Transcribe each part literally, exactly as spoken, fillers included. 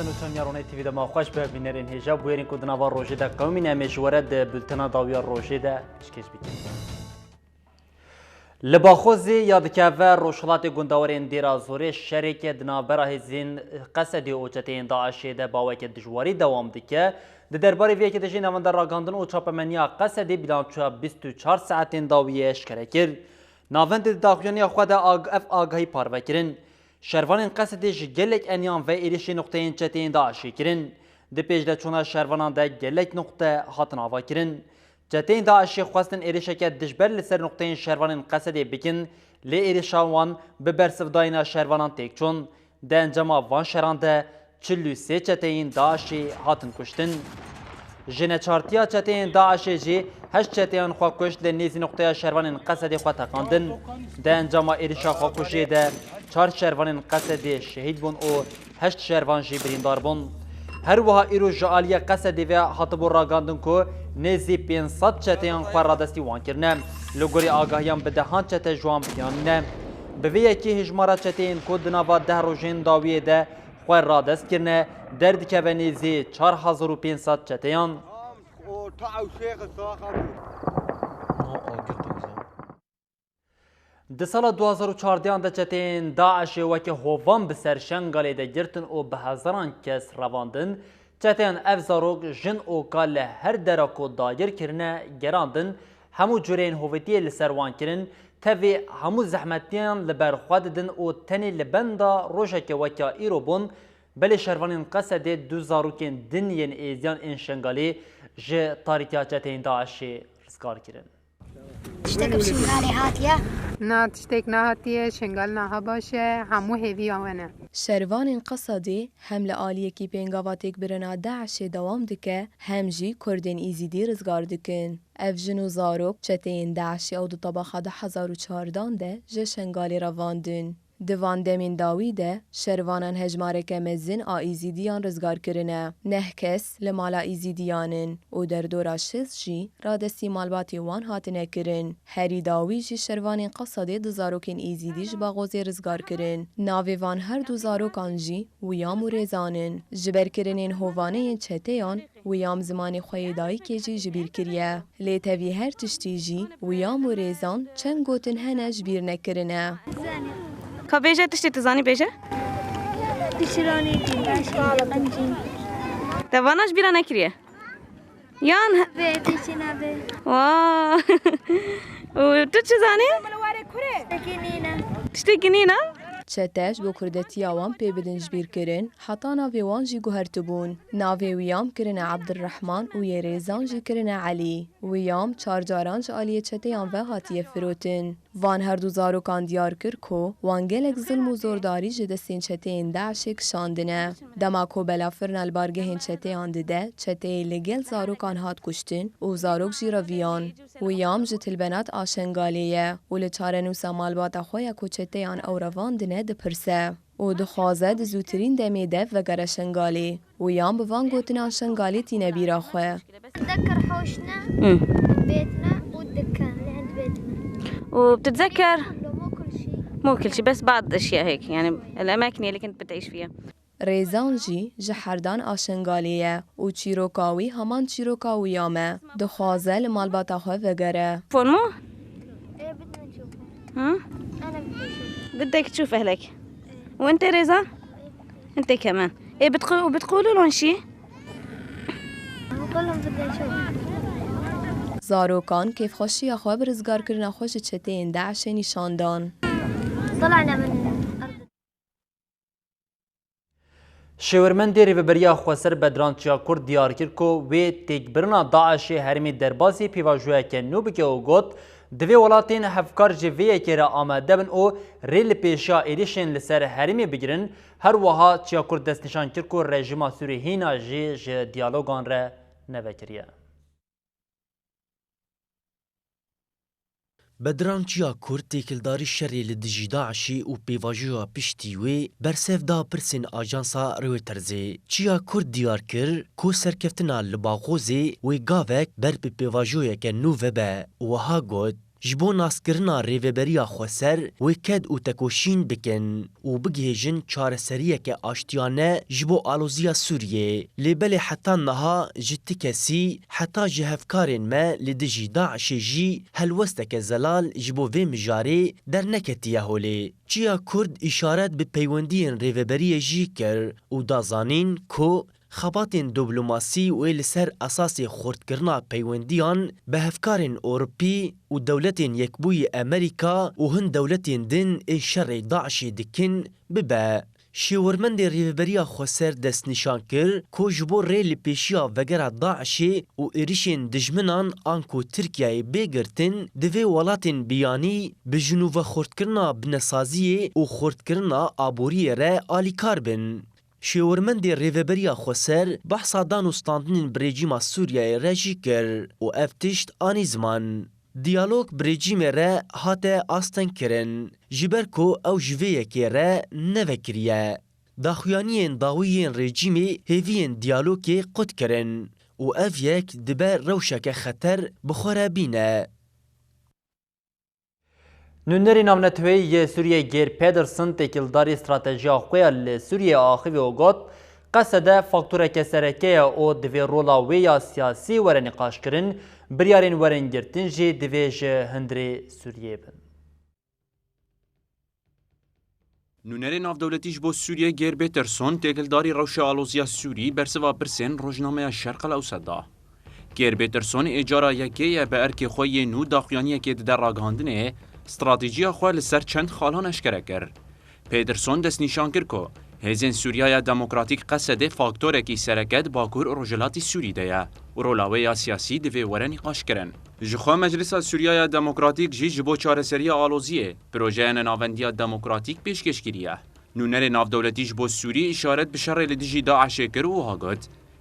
Nûçan ya Ronay T V de ma xweş be, bînerên hêja bûyerên ku di nava rojê de qewimîne, em ê ji we re di bultena dawiya rojê de pêşkêş bikin. Li Baxozê ya dikeve rojhilatê gundawarên Dêra Zorê şerêke di navbera hêzên Qesedê û çeteyên DAIŞê de bi aweke dijwarî dewam dike. Di derbarê vê yekê de jî navenda ragandin û çapemeniya Qesedê bîlançoya bîst û çar saetên dawiyê eşkere kir. Navendê di daxuyaniya xwe de ag-, ev agahî parve kirin. Şervanên Qesedê ji gelek eniyan ve êrişên nuqteyên çeteyên DAIŞê kirin. Di pêşdeçûna şervanan de gelek nuqte hatin avakirin. Çeteyên DAIŞê xwestin êrişeke dijber li ser nuqteyên şervanên Qesedê bikin, lê êrişa wan bi bersivdayîna şervanan têk çûn. Di encama van şeran de çil û sê çeteyên DAIŞê hatin kuştin. Ji neçartiya çeteyên DAIŞê jî heşt çeteyan xwe kuşt li nêzî nuqteya şervanên Qesedê xwe teqandin. Di encama êrişa xwekuşiyê de çar şervanên Qesedê şehîd bûn û heşt şervan jî birîndar bûn. Her wiha îro ji aliyê Qesedê ve hatibû ragandin ku nêzî pênc sed çeteyan xwe radestî wan kirine. Li gorî agahiyan bi dehan çete ji wan biyanîne. Bi vê yekê hêjmara çeteyên ku di nava deh rojên dawiyê de xwe radest kirine, derdikeve nêzî çar hezar û pênc sed çeteyan. Di sala du hazar û çardehan de çeteyên DAIŞê weke hovan bi ser Şengalê de girtin û bi hezaran kes revandin. Çeteyan ev zarok, jin û kal li her dera ku dagir kirine, gerandin. Hemû cureyên hovîtiyê li ser wan kirin. Tevî hemû zehmetiyan li ber xwe didin û tenê li benda rojeke weke îro bûn. Belê şervanên Qesedê du zarokên din yên êziyan ên Şengalê ji tarîtiya çeteyên DAIŞê rizgar kirin. Tiştek bi Şingalê hatiye? Na, tiştek nehatiye, Şingal niha baş e, hemû hêviya we ne. Şervanên Qesedê hem li aliyekî pêngava têkbirina DAIŞê dewam dike, hem jî Kurdên Êzîdî rizgar dikin. Ev jin û zarok çeteyên DAIŞê ew di tebaxa du hezar û çardan de ji Şengalê revandin. Di van demên dawî de şervanan hejmareke mezin a Êzîdiyan rizgar kirine. Neh kes li mala Êzîdiyan in û derdora şêst jî radestî malbatê wan hatine kirin. Herî dawî jî şervanên Qesedê du zarokên Êzîdî ji Baxozê rizgar kirin. Navê van her du zarokan jî Wiyam û Rêzan in. Ji ber kirinên hovane yên çeteyan, Wiyam zimanê xwe yê dayikê jî ji bîr kiriye. Lê tevî her tiştî jî Wiyam û Rêzan çend gotin hene ji bîr nekirine. Ka bêje, tiştê tu zanî bêje. Pişiranê, qencî. Te vana ji bîra nekiriye? Yan he- Vê, pêçê nabê. Wa. Û tu çi zanî? Tiştekî nîne. Tiştekî nîne? Çete ji bo kurdetiya wan pê bidin ji bîr kirin, heta navê wan jî guhertibûn. Navê Wiyam kirine Ebdulrehman û yê Rêzan jî kirine Elî. Wiyam çar caran ji aliyê çeteyan ve hatiye firotin. Van her du zarokan diyar kir ku wan gelek zilm û zordarî ji destên çeteyên DAIŞê kişandine. Dema ku belafirina li bargehên çeteyan dide, çeteyê li gel zarokan hat kuştin û zarok jî reviyan. Wiyam ji Tilbenat a Şengalê ye û li çarenûsa malbata xwe ya ku çeteyan ew revandine dipirse û dixwaze di zûtirîn demê de vegere Şengalê. Wiyam bi van gotinan Şengalê tîne bîra xwe. تذكر حوشنا، Hı. بيتنا والدكان اللي عند بيتنا. وبتتذكر؟ مو كل شيء. مو كل شيء، بس بعض الأشياء هيك، يعني الأماكن اللي كنت بتعيش فيها. Rêzan jî ji Herdan a Şengalê ye û çîroka wî heman çîroka Wiyam e. Dixwaze li malbata xwe vegere. فون مو؟ إيه، بدنا نشوفه. ها؟ أنا بدي أشوفه. بدك تشوف أهلك؟ وأنت رضا؟ أنت كمان. إيه، بتقو-، وبتقولوا لهم شي؟ بقول لهم بدي أشوفه. Zarokan kêfxweşiya xwe bi rizgarkirina xwe ji çeteyên DAIŞê nîşan dan. طلعنا من الأرض. Şêwirmendê Rêveberiya Xweser Bedran Çiyakur diyar kir ku wê têkbirina DAIŞê herêmê derbasî pêvajoyeke nû bike û got, divê welatên hevkar ji vê yekê re amade bin û rê li pêşiya êrişên li ser herêmê bigirin. Her wiha Çiyakur destnîşan kir ku rejîma Sûrî hîna jî ji diyalogan re nevekiriye. Bedran Çiyakur, têkildarî şerê li dijî DAIŞê û pêvajoya piştî wê, bersiv da pirsên ajansa Reutersê. Çiyakur diyar kir ku serkeftina li Baxozê wê gavek ber bi pêvajoyeke nû vebe û wiha got, ji bo naskirina Rêveberiya Xweser wê ked û tekoşîn bikin û bigihêjin çareseriyeke aştiyane ji bo aloziya Sûriyê. Lê belê heta niha ji ti kesî, heta ji hevkarên me li dijî DAIŞê jî helwesteke zelal ji bo vê mijarê derneketiye holê. Çiya Kurd îşaret bi peywendiyên rêveberiyê jî kir û da zanîn ku xebatên diplomasî wê li ser esasê xurtkirina peywendiyan bi hevkarên Ewropî û Dewletên Yekbûyî Amerîka û hin dewletên din ê şerê DAIŞê dikin bibe. Şêwirmendê Rêveberiya Xweser destnîşan kir ku ji bo rê li pêşiya vegera DAIŞê û êrişên dijminan anku Tirkiyeyê bê girtin, divê welatên biyanî bi jinûve xurtkirina binesaziyê û xurtkirina aboriyê re alîkar bin. Şêwirmendê Rêveberiya Xweser behsa dan û standinên bi rejîma Sûriyeyê re jî kir û ev tişt anî ziman. Diyalog bi rejîmê re hate astengkirin, ji ber ku ew ji vê yekê re nevekiriye. Daxuyaniyên dawî yên rejîmê hêviyên diyalogê qut kirin û ev yek dibe rewşeke xeter bi xwe re bîne. Nûnerê navneteweyî yê Sûriyê Geir Pedersen têkildarî stratejiya xwe ya li Sûriyê axivî û got, Qesede faktoreke sereke ye û divê rola wê ya siyasî were nîqaşkirin, biryarên werin girtin jî divê ji hundirê Sûriyê bin. Nûnerê navdewletî ji bo Sûriyê Geir Peterson têkildarî rewşa aloziya Sûrî bersiva pirsên rojnameya Şerq el Ewsed da. Geir Peterson ê cara yekê ye bi erkê xwe yê nû daxuyaniyekê dide ragihandinê, stratejiya xwe li ser çend xalan eşkere kir. Peterson destnîşan kir ku hêzên Sûriya ya Demokratîk Qesedê faktorekî sereke di Bakur û Rojhilatî Sûrî de ye û rola wê ya siyasî divê were nîqaşkirin. Ji xwe Meclisa Sûriya ya Demokratîk jî ji bo çareseriya aloziyê projeyeke nenavendiya demokratîk pêşkêş kiriye. Nûnerê navdewletî ji bo Sûrî îşaret bi şerê li dijî DAIŞê kir û wiha got,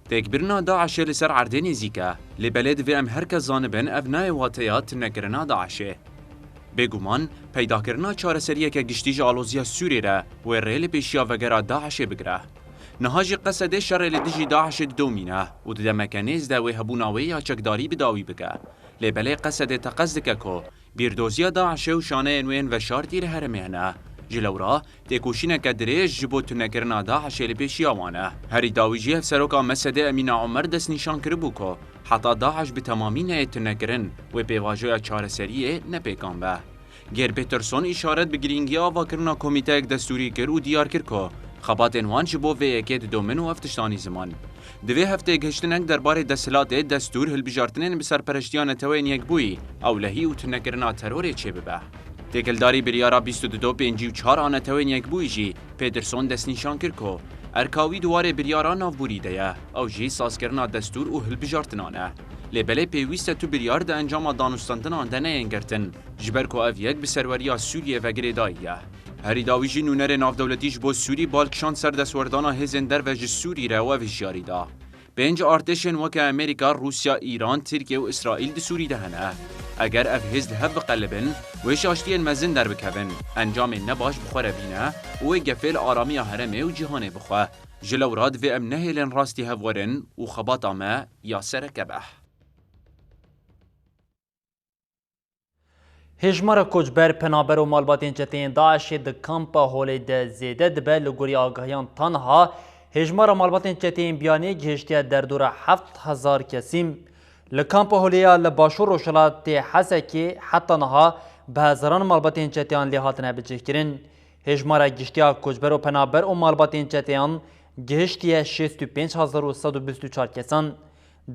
Têkbirina DAIŞê li ser erdê nêzîk e, lê belê divê em her kes zanibin ev nayê wateya tunekirina DAIŞê. Bêguman, peydakirina çareseriyeke giştî ji aloziya Sûrî re wê rê li pêşiya vegera DAIŞê bigire. Niha jî Qesedê şerê li dijî DAIŞê didomîne û di demeke nêz de wê hebûna wê ya çekdarî bi dawî bike. Lê belê Qesedê teqez dike ku bîrdoziya DAIŞê û şaneyên wê yên veşartî li herêmê hene. Ji lewra, têkoşîneke dirêj ji bo tunekirina DAIŞê li pêşiya wan e. Herî dawî jî Hevseroka Mesedê Emîna Omer destnîşan kiribû ku heta DAIŞ bi temamî neyê tunekirin, wê pêvajoya çareseriyê ne pêkan be. Geir Peterson îşaret bi girîngiya avakirina komîteyek destûrî kir û diyar kir ku xebatên wan ji bo vê yekê didomin û ev tişt anî ziman. Di vê hefteyê gihiştinek derbarê desthilatê, destûr, hilbijartinên bi serpereştiya Neteweyên Yekbûyî, ewlehî û tunekirina terorê çêbibe. Têkildarî biryara bîst û du pêncî û çar a Netewên Yekbûyî jî Peterson destnîşan kir ku erka wî di warê biryara navborî de ye, ew jî sazkirina destûr û hilbijartinan e. Lê belê pêwîst e tu biryar di encama danûstandinan de neyên girtin, ji ber ku ev yek bi serweriya Sûriyê ve girêdayî ye. Herî dawî jî nûnerê navdewletî ji bo Sûrî bal kişand ser destwerdana hêzên derve ji Sûrî re û ev hişyarî da. Pênc artêşên weke Amerîka, Rûsya, Îran, Tirkiye û Îsraîl di Sûrî de hene. Eger ev hêz li hev biqelibin, wê şaştiyên mezin derbikevin, encamên nebaş bi xwe re bîne û wê gefê li aramiya herêmê û cîhanê bixwe. Ji lewra divê em nehêlin rastî hev werin û xebata me ya sereke be. Hêjmara koçber, penaber û malbatên çeteyên DAIŞê di kampa Holê de zêde dibe. Li gorî agahiyan, tanha hêjmara malbatên çeteyên Biyanî gihiştiye derdora heft hezar kesî. Li kampa Holê ya li başûr rojhilatê Hesekê heta niha bi hezaran malbatên çeteyan lê hatine bicihkirin. Hêjmara giştî ya koçber û penaber û malbatên çeteyan gihiştiye şêst û pênc hezar û sed û bîst û çar kesan.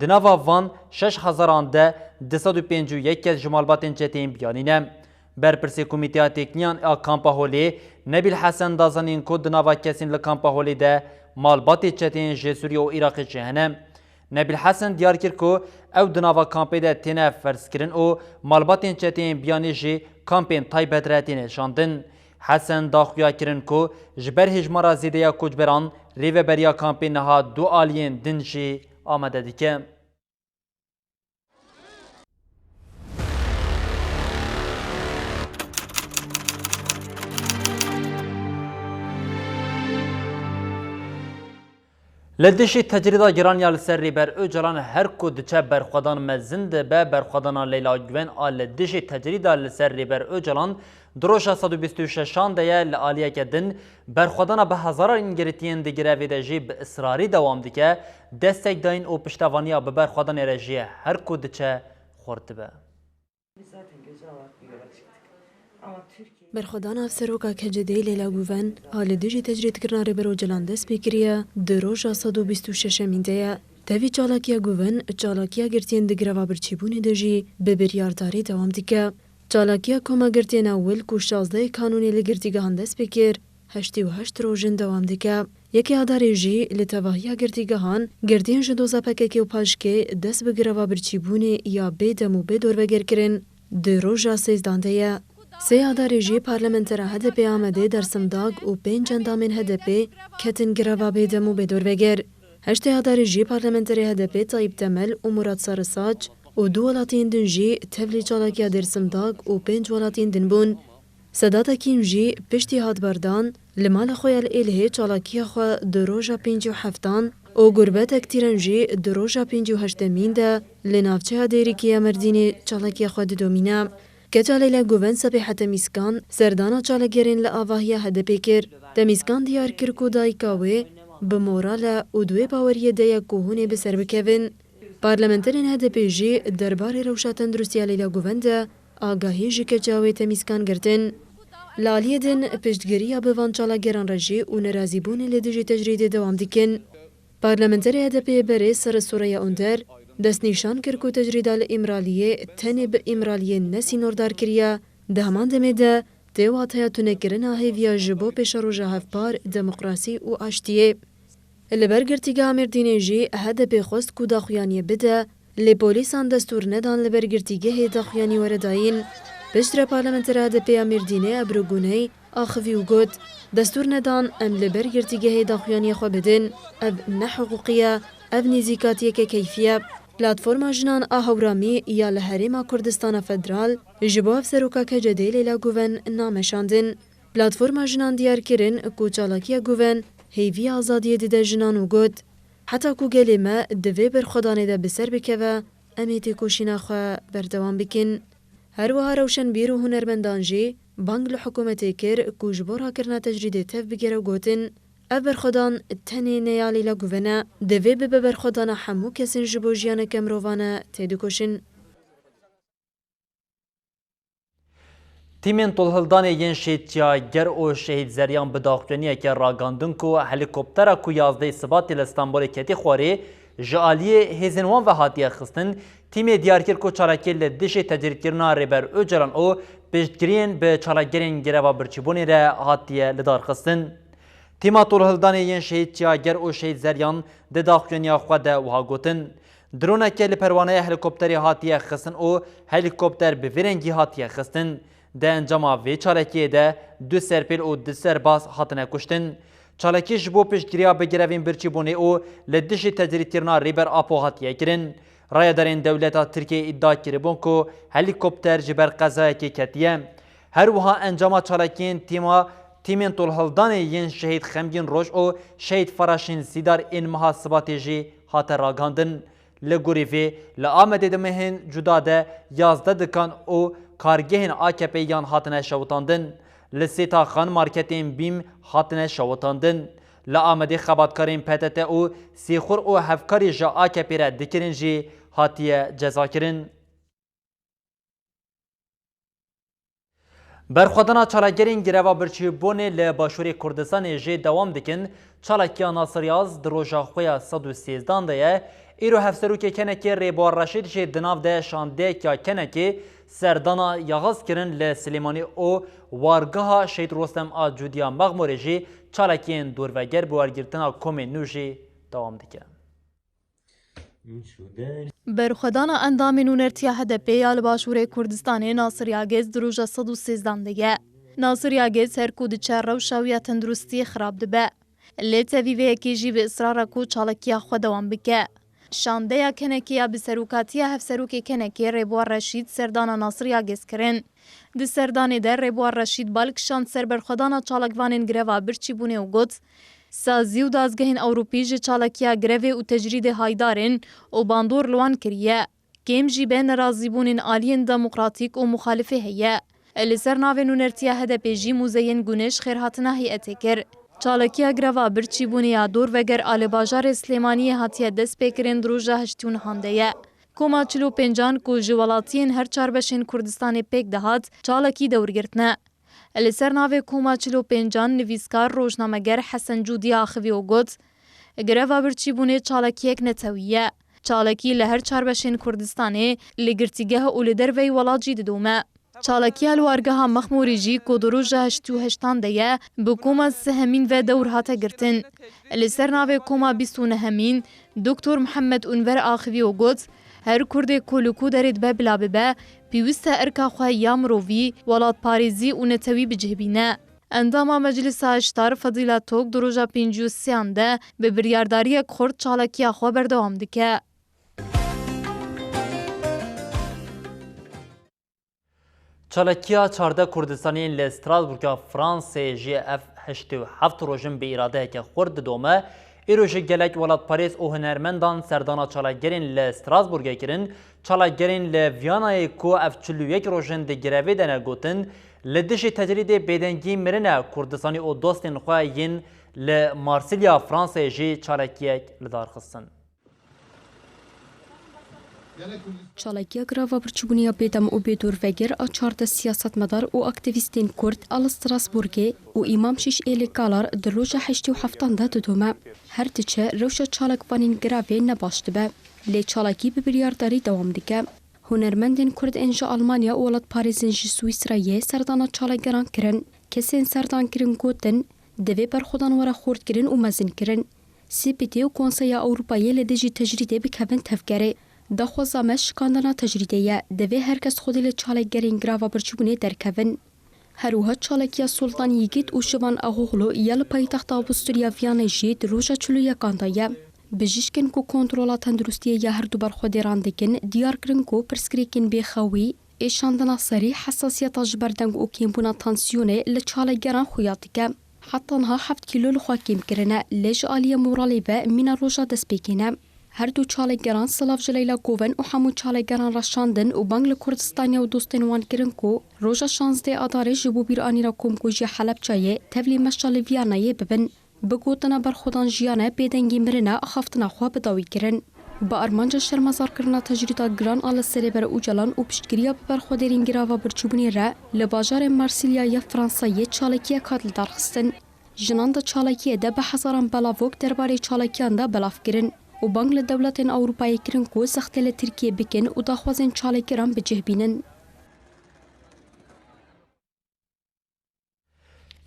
Di nava van şeş hezaran de du sed û pêncî û yek kes ji malbatên çeteyên Biyanî ne. Berpirsê Komîteya Têkniyan a Kampa Holê, Nebîl Hesen, da zanîn ku di nava kesên li Kampa Holê de malbatê çeteyên ji Sûriye û Iraqê jî hene. Nebîl Hesen diyar kir ku ew di nava kampê de têne ferzkirin û malbatên çeteyên Biyanî jî kampên taybet re têne şandin. Hesen da xuya kirin ku ji ber hêjmara zêde ya koçberan, rêveberiya kampê niha du aliyên din jî amade dike. Li dijî tecrîda giran ya li ser Rêber Ocalan her ku diçe berxwedan mezin dibe. Berxwedana Leyla Guven a li dijî tecrîda li ser Rêber Ocalan di roja sed û bîst û şeşan de ye. Li aliyeke din berxwedana bi hezaran girtiyên di grevê de jî bi israrî dewam dike. Destekdayîn û piştevaniya bi berxwedanê re jî her ku diçe xurt dibe. Berxwedana Hevseroka K C D'ê Leyla Guven a li dijî tecrîdkirina Rêber Ocalan dest pê kiriye di roja sed û bîst û şeşemîn de ye. Tevî çalakiya Guven, çalakiya girtiyên di greva birçîbûnê de jî bi biryardarî dewam dike. Çalakiya Koma Girtiyên Ewil ku şazdehê Kanûnê li girtîgehan dest pê kir, heştê û heşt rojin dewam dike. Yekê Adarê jî li tevahiya girtîgehan, girtiyên ji doza P K K û PAJKê dest bi greva birçîbûnê ya bêdem û bêdorveger kirin, di roja sêzdan de ye. Sê Adarê jî parlamentera H D P Amedê Dersim Dag û pênc endamên H D P ketin greva bêdem û bêdorveger. Heştê Adarê jî parlamenterê H D P Tayyip Temel û Murat Sarısaç û du welatiyên din jî tevlî çalakiya Dersim Dag û pênc welatiyên din bûn. Sedat Ekîn jî piştî hat berdan, li mala xwe ya li Êlihê çalakiya xwe di roja pêncî û heftan û Gurbetek Tîren jî di roja pêncî û heştemîn de li navçeya Dêrikê ya Mêrdînê çalakiya xwe didomîne. Keça Leyla Guven sebê he Temîskan serdana çalakgerên li avahiya H D Pê kir. Temîskan diyar kir ku dayika wê bi moral e û di wê baweriyê de ye ku hûn ê bi ser bikevin. Parlamenterên H D Pê jî derbarê rewşa tenduristiya Leyla Guven de agahî ji keça wê Temîskan girtin. Li aliyê din piştgiriya bi van çalakgeran re jî û nerazîbûnê li dijî tecrîdê dewam dikin. Parlamenterê H D Pê berê Sere Soraya Onder destnîşan kir ku tecrîda li Îmraliyê tenê bi Îmraliyên nesînordar kiriye, di heman demê de tê wateya tunekirina hêviya ji bo pêşeroja hevpar, demokrasî û aştiyê. Li ber girtîgeha Mêrdînê jî H D P xwest ku daxuyaniyê bide, lê polîsan destûr nedan li ber girtîgehê daxuyanî were dayîn. Piştre parlamentera H D P ya Mêrdînê Ebru Guney axivî û got, destûr nedan em li ber girtîgehê daxuyaniyê xwe bidin. Ev ne hiqûqî ye, ev nêzîkatiyeke keyfî ye. Platforma Jinan a Hewramî ya li Herêma Kurdistana Federal ji bo Hevseroka K C D'ê Leyla Guven name şandin. Platforma Jinan diyar kirin ku çalakiya Guven hêviya azadiyê dide jinan û got, heta ku gelê me di vê berxwedanê de bi ser bikeve, em ê têkoşîna xwe berdewam bikin. Her wiha rewşenbîr û hunermendan jî bang li hikûmetê kir ku ji bo rakirina tecrîdê tev bigere û gotin, ev berxwedan tenê ne ya Leyla Guven e, divê bibe berxwedana hemû kesên ji bo jiyaneke mirovane têdikoşin. Tîmên tolhildanê yên Şehîd Çiyager û Şehîd Zeryan bi daxuyaniyeke ragandin ku helîkoptera ku yazdehê Sibatê li Stenbolê ketî xwarê, ji aliyê hêzên wan ve hatiye xistin, tîmê diyar kir ku çalakî li dijî tecrîdkirina Rêber Ocalan û piştgiriyên bi çalakgerên greva birçîbûnê re hatiye lidarxistin. Tîma tolhildanê yên Şehîd Çiyager û Şehîd Zeryan di daxuyaniya xwe de wiha gotin, Droneke li perwaneya helîkopterê hatiye xistin û helîkopter bi vî rengî hatiye xistin. Di encama vê çalakiyê de du serpêl û du serbaz hatine kuştin. Çalakî ji bo piştgiriya bi grevên birçîbûnê û li dijî tecrîdkirina Rêber Apo hatiye kirin. Rayedarên dewleta Tirkiyê îdia kiribûn ku helîkopter ji ber qezayekê ketiye. Her wiha encama çalakiyên tîma, tîmên tolhildanê yên Şehîd Xemgîn Roj û Şehîd Faraşîn Sîdar ên meha Sibatê jî hate ragihandin. Li gorî vê, li Amedê di mehên cuda de yazdeh dikan û kargehên A K P yan hatine şewitandin. Li Sêtaxan marketên BÎM hatine şewitandin. Li Amedê xebatkarên P T T û sîxur û hevkarî ji A K P re dikirin jî hatiye cezakirin. Berxwedana çalakgerên greva birçîbûnê li Başûrê Kurdistanê jî dewam dikin. Çalakiya Nasir Yaz di roja xwe ya sed û sêzdan de ye. Îro Hevserokê Kenekê Rêbwar Reşîd jî di nav de şandeyek ya Kenekê serdana Yaxaz kirin li Silêmanî û wargeha Şehîd Rostem a Cûdiya Mexmûrê jî çalakiyên dorveger bi wergirtina komên nû jî dewam dike. Berxwedana endamên Nûnertiya H D P ya li Başûrê Kurdistanê Nasir Yagez di roja sed û sêzdan de ye. Nasir Yagez her ku diçe rewşa wî ya tenduristiyê xirab dibe. Lê tevî vê yekê jî bi israr e ku çalakiya xwe dewam bike. Şandeya Kenekê ya bi serokatiya Hevserokê Kenekê Rêbwar Reşîd serdana Nasir Yagez kirin. Di serdanê de Rêbwar Reşîd bal kişand ser berxwedana çalakvanên greva birçîbûnê û got, Sazî û dazgehên Ewropî ji çalakiya grevê û tecrîdê haydar in û bandor li wan kiriye. Kêm jî be nerazîbûnên aliyên demokratîk û muxalifê heye. Li ser navê nûnertiya H D P jî mûzeyên Guneş xêrhatina heyetê kir. Çalakiya greva birçîbûnê ya dorveger a li bajarê Silêmaniyê hatiye destpêkirin di roja heştê û nehan de ye. Koma çil û pêncan ku ji welatiyên her çar beşên Kurdistanê pêk dihat, çalakî dewr girtine. Li ser navê Koma çil û pêncan nivîskar rojnameger Hesen Cûdî axivî û got, Greva birçîbûnê çalakiyek netewî ye. Çalakî li her çar beşên Kurdistanê, li girtîgeh û li derveyî welat jî didome. Çalakiya li wargeha Mexmûrî jî ku di roja heştê û heştan de ye, bi koma sihemîn ve dewr hate girtin. Li ser navê koma bîst û nehemîn Doktor Mihemed Unver axivî û got, Her Kurdê ku li ku derê dibe bila bibe, pêwîst e erka xwe ya mirovî, welatparêzî û netewî bi cih bîne. Endama Meclisa Êştar Fedîla Tok di roja pêncî û sêyan de bi biryardariyek xurt çalakiya xwe berdewam dike. Çalakiya çardeh Kurdistaniyên li Strasbourga Fransayê jî ev heştê û heft rojin bi îradeyeke xurt didome. Îro jî gelek welatparêz û hunermendan serdana çalakgerên li Strasbourgê kirin. Çalakgerên li Viyanayê ku ev çil û yek rojin di grevê de ne gotin, li dijî tecrîdê bêdengî mirin e, Kurdistanî û dostên xwe yên li Marsilya Fransayê jî çalakiyek li dar xistin. Çalakiya grava birçîbûnê ya bêdem û bêdorvegir a çardeh siyasetmedar û aktîvîstên Kurd a li Strasbourgê û Îmam Şîş Êlê Kalar di roja heştê û heftan de didome. Her diçe rewşa çalakvanên grevê ne baş dibe. Lê çalakî bi biryardarî dewam dike. Hunermendên Kurd ên ji Almanya û welatparêzên ji Swîsrayê serdana çalakgeran kirin. Kesên serdankirin gotin, divê berxwedan were xurtkirin û mezinkirin. C P T û Konseya Ewropayê li dijî tecrîdê bikevin tevgerê. Daxwaza me şikandina tecrîdê ye. Divê her kes xwedî li çalakgerên grava birçîbûnê derkevin. Her wiha çalakiya Sultan Yigit û Şivan Agoğlu ya li paytexta Avusturya Viyanê jî di roja çil û yekan de ye. Bijîşkên ku kontrola tenduristiyê ya her du berxwedêran dikin, diyar kirin ku pirsgirêkên bêxewî, êşandina serî, hesasiyeta ji ber deng û kêmbûna tansiyonê li çalakgeran xuya dike. Heta niha heft kîlo li xwe kêm kirine, lê ji aliyê moralê ve mîna roja destpêkê ne. Her du çalakgeran silav ji Leyla Guven û hemû çalakgeran re şandin û bang li Kurdistaniya û dostên wan kirin ku roja şazdeh Adarê ji bo bîranîna komkujiya Helebçeyê tevlî meşa li Viyanayê bibin. Bi gotina berxwedan jiyan e, bêdengî mirin e, axaftina xwe bi dawî kirin. Bi armanca şermezarkirina tecrîda giran a li Serêber Ocalan û piştgiriya bi berxwedêrên girava birçîbûnê re li bajarê Marsilya ya Fransayê çalakiyek hat lidarxistin. Jinan di çalakiyê de bi hezaran belavok derbarê çalakiyan de belav kirin û bang li dewletên Ewropayê kirin ku zextê li Tirkiyê bikin û daxwazên çalakgeran bi cih bînin.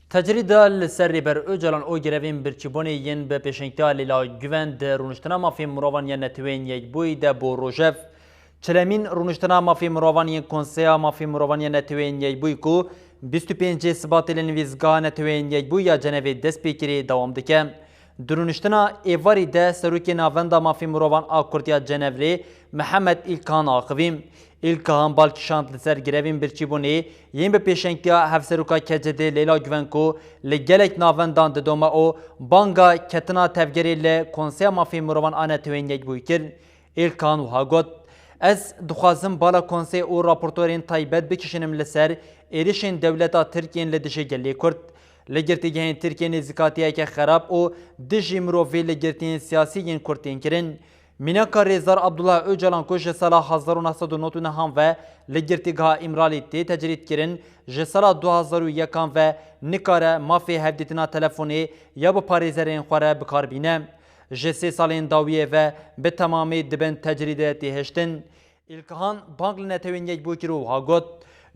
Tecrîda li ser Rêber Ocalan û grevên birçîbûnê yên bi pêşengtiya Leyla Guven di Rûniştina Mafê Mirovan ya Neteweyên Yekbûyî de bo rojev. Çilemîn Rûniştina Mafê Mirovan yên Konseya Mafê Mirovan ya Neteweyên Yekbûyî ku bîst û pêncê Sibatê li nivîzgeha Neteweyên Yekbûyî ya Cenevê dest pê kirî dewam dike. Di rûniştina êvarî de Serokê Navenda Mafê Mirovan a Kurd ya Cenevê Mihemed Îlkan axivî. Îlkan bal kişand li ser grevên birçîbûnê yên bi pêşengtiya Hevseroka K C D Leyla Guven ku li gelek navendan didome û banga ketina tevgerê li Konseya Mafê Mirovan a Neteweyên Yekbûyî kir. Îlkan wiha got, Ez dixwazim bala konsey û raportorên taybet bikişînim li ser êrişên dewleta Tirk yên li dijî gelê Kurd. Li girtîgehên Tirkiyê nêzîkatiyeke xerab û dijî mirovî li girtiyên siyasî yên Kurd tên kirin. Mînaka Rêzdar Abdullah Ocalan ku ji sala hezar û neh sed û nod û nehan ve li girtîgeha Îmralî tê tecrîdkirin, ji sala du hezar û yekan ve nikare mafê hevdîtina telefonê ya bi parêzerên xwe re bi kar bîne. Ji sê salên dawiyê ve bi temamî di bin tecrîdê tê hiştin. Îlkhan bang li Netewên Yekbûyî kir û wiha got,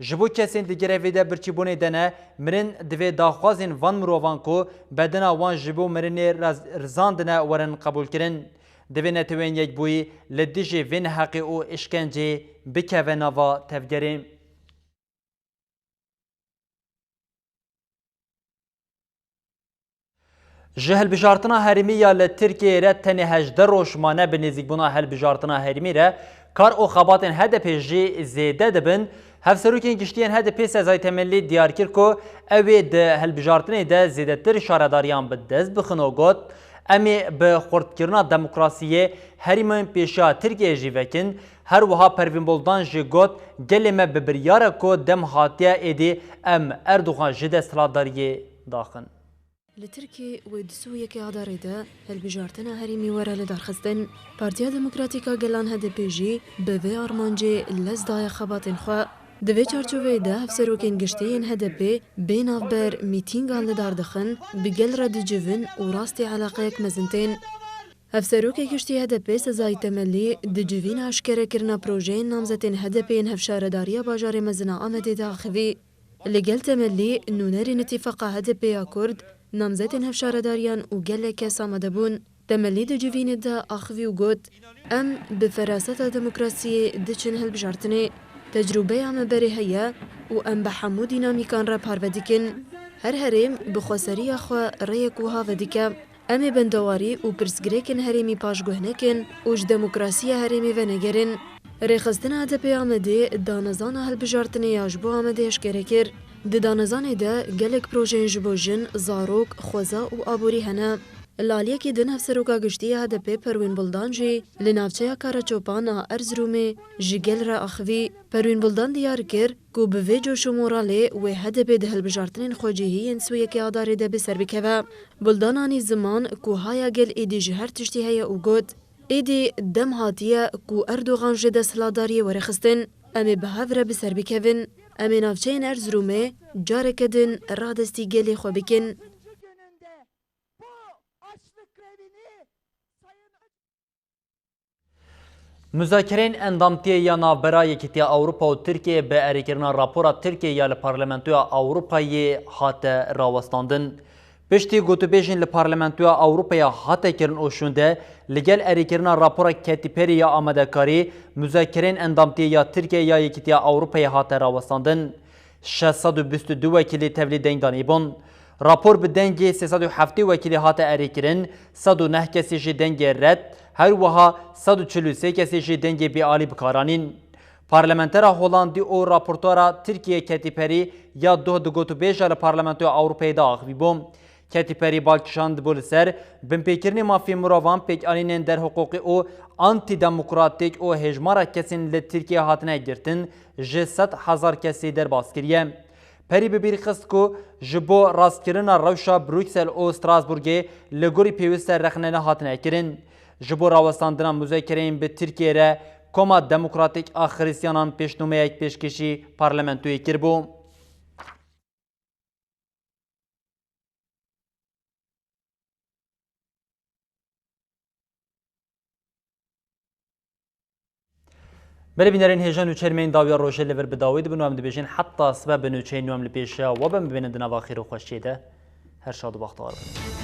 Ji bo kesên di grevê de birçîbûnê de ne, mirin divê daxwazên van mirovan ku bedena wan ji bo mirinê rez-, rizandine werin qebûlkirin. Divê Netewên Yekbûyî li dijî vê neheqê û îşkenceyê bikeve nava tevgerê. Ji hilbijartina herêmî ya li Tirkiyeyê re tenê hejdeh roj mane. Bi nêzîkbûna hilbijartina herêmî re kar û xebatên H D P jî zêde dibin. Hevserokên giştî yên H D P Sezai Temelî diyar kir ku ew ê di hilbijartinê de zêdetir şaredariyan bi dest bixin û got, em ê bi xurtkirina demokrasiyê herêmên pêşiya Tirkiyeyê jî vekin. Her wiha Pervîn Buldan jî got, gelê me bi biryar e ku dem hatiye êdî em Erdogan ji desthilatdariyê daxin. Li Tirkiyê wê du sed û yekê Adarê de hilbijartina herêmî were lidarxistin. Partiya Demokratîk a Gelan H D P jî bi vê armancê lez daye xebatên xwe. Di vê çarçoveyê de hevserokên giştî yên H D P bê navber mîtîngan li dar dixin, bi gel re dicivin û rastî eleqeyek mezin tên. Hevserokê giştî H D P Sezai Temelî di civîna eşkerekirina projeyên namzetên H D P yên hevşaredariya bajarê mezin a Amedê de axivî. Li gel Temelî, nûnerên Îtîfaqa H D P ya Kurd, namzetên hevşaredariyan û gelek kes amade bûn. Temelî di civînê de axivî û got, em bi feraseta demokrasiyê diçin hilbijartinê. Tecrûbeya me berê heye û em bi hemû dînamîkan re parve dikin. Her herêm bi xweseriya xwe rêyek wiha vedike. Em ê bendewarî û pirsgirêkên herêmî paşguh nekin û ji demokrasiya herêmê venegerin. Rêxistina H D P Amedê danezana hilbijartinê ya ji bo Amedê eşkere kir. Di danezanê de gelek projeyên ji bo jin, zarok, xweza û aborî hene. Li aliyekî din hevseroka giştî ya H D P Perwîn Buldan jî li navçeya Karaçopan a Erzirûmê ji gel re axivî. Perwîn Buldan diyar kir ku bi vê coş û moralê wê H D P di hilbijartinên xwecihî yên sî û yekê Adarê de bi ser bikeve. Buldan anî ziman ku haya gel êdî ji her tiştî heye û got, êdî dem hatiye ku Erdogan ji desthilatdariyê were xistin. Em ê bi hev re bi ser bikevin. Em ê navçeyên Erzirûmê careke din radestî gelê xwe bikin. Muzakereyên endamtiyê ya navbera Yekîtiya Ewropa û Tirkiyeyê bi erêkirina rapora Tirkiyeyê ya li Parlamentoya Ewropayê hate rawestandin. Piştî gotûbêjên li Parlamentoya Ewropayê hate kirin û şûnde, li gel erêkirina rapora Katy Perry ya amadekarî, muzakereyên endamtiyê ya Tirkiyeyê ya Yekîtiya Ewropayê hate rawestandin. Şeş sed û bîst û du wekîlî tevlî dengdanî bûn. Rapor bi dengê sê sed û heftê wekîlî hate erêkirin, sed û neh kesî jî dengê red, her wiha sed û çil û sê kesî jî dengê bêalî bi kar anîn. Parlamentera Holandî û raportora Tirkiyê Katy Perry ya doh di gotûbêja li Parlamentoya Ewropayê de axivîbû. Katy Perry bal kişandibû li ser binpêkirinê mafê mirovan, pêkanînên derhiqûqî û antîdemokratîk û hêjmara kesên li Tirkiyeyê hatine girtin ji sed hezar kesî derbas kiriye. Perry bi bîr xist ku ji bo rastkirina rewşa Bruksel û Strasbourgê li gorî pêwîst re rexne nehatine kirin. Ji bo rawestandina muzakereyên bi Tirkiyeyê re Koma Demokratîk a Xirîstiyanan pêşnûmeyek pêşkêşî parlamentoyê kiribû. Belê bînerên hêja, nûçeyên me yên dawiya rojê li vir bi dawî dibin û em dibêjin heta sibe bi nûçeyên nû em li pêş we bin, bimînin di nava xêr û xweşiyê de. Her şad û bextewar bin.